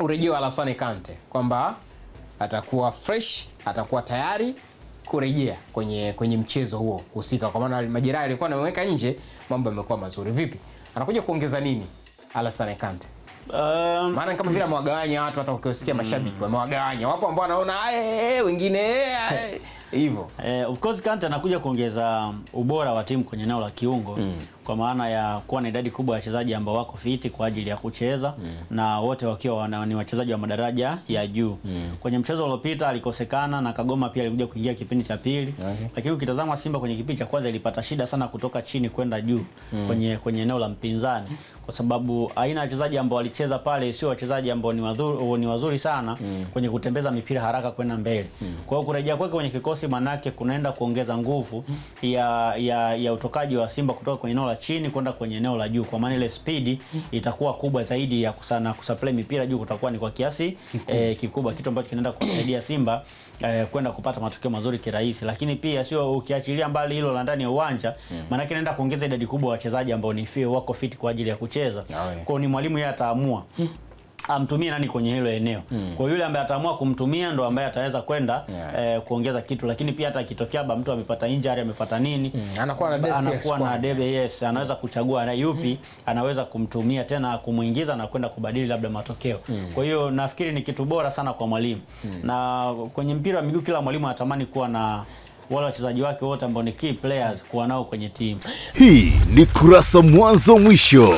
Urejeo wa Alassane Kante kwamba atakuwa fresh, atakuwa tayari kurejea kwenye mchezo huo husika, kwa maana majeraha alikuwa anamweka nje, mambo yamekuwa mazuri. Vipi, anakuja kuongeza nini Alassane Kante? Maana kama vile amewagawanya watu, hata ukiwasikia mashabiki wamewagawanya, wapo ambao wanaona wengine hivyo. Of course Kante anakuja kuongeza ubora wa timu kwenye eneo la kiungo, kwa maana ya kuwa na idadi kubwa ya wachezaji ambao wako fiti kwa ajili ya kucheza, na wote wakiwa ni wachezaji wa madaraja ya juu. Kwenye mchezo uliopita alikosekana na Kagoma pia alikuja kuingia kipindi cha pili. Lakini ukitazama Simba kwenye kipindi cha kwanza ilipata shida sana kutoka chini kwenda juu kwenye eneo la mpinzani, kwa sababu aina ya wachezaji ambao walicheza pale sio wachezaji ambao ni wazuri sana kwenye kutembeza mipira haraka kwenda mbele. Kwa hiyo kurejea kwake kwenye kikosi manake kunaenda kuongeza nguvu ya utokaji wa Simba kutoka kwenye eneo la chini kwenda kwenye eneo la juu, kwa maana ile speed itakuwa kubwa zaidi ya kusupply mipira juu kutakuwa ni kwa kiasi kikubwa, kitu ambacho kinaenda kusaidia Simba kwenda kupata matokeo mazuri kirahisi. Lakini pia sio ukiachilia mbali hilo la ndani ya uwanja, maana kinaenda kuongeza idadi kubwa ya wachezaji ambao ni wako fit kwa ajili ya kucheza. Kwa ni mwalimu yeye ataamua amtumie nani kwenye hilo eneo. Kwa yule ambaye ataamua kumtumia ndo ambaye ataweza kwenda kuongeza kitu. Lakini pia hata akitokea mtu amepata injury, amepata nini, anakuwa na debe, yes, anaweza kuchagua na yupi anaweza kumtumia tena kumuingiza na kwenda kubadili labda matokeo. Kwa hiyo nafikiri ni kitu bora sana kwa mwalimu. Na kwenye mpira wa miguu kila mwalimu anatamani kuwa na wale wachezaji wake wote ambao ni key players kuwa nao kwenye timu. Hii ni Kurasa Mwanzo Mwisho.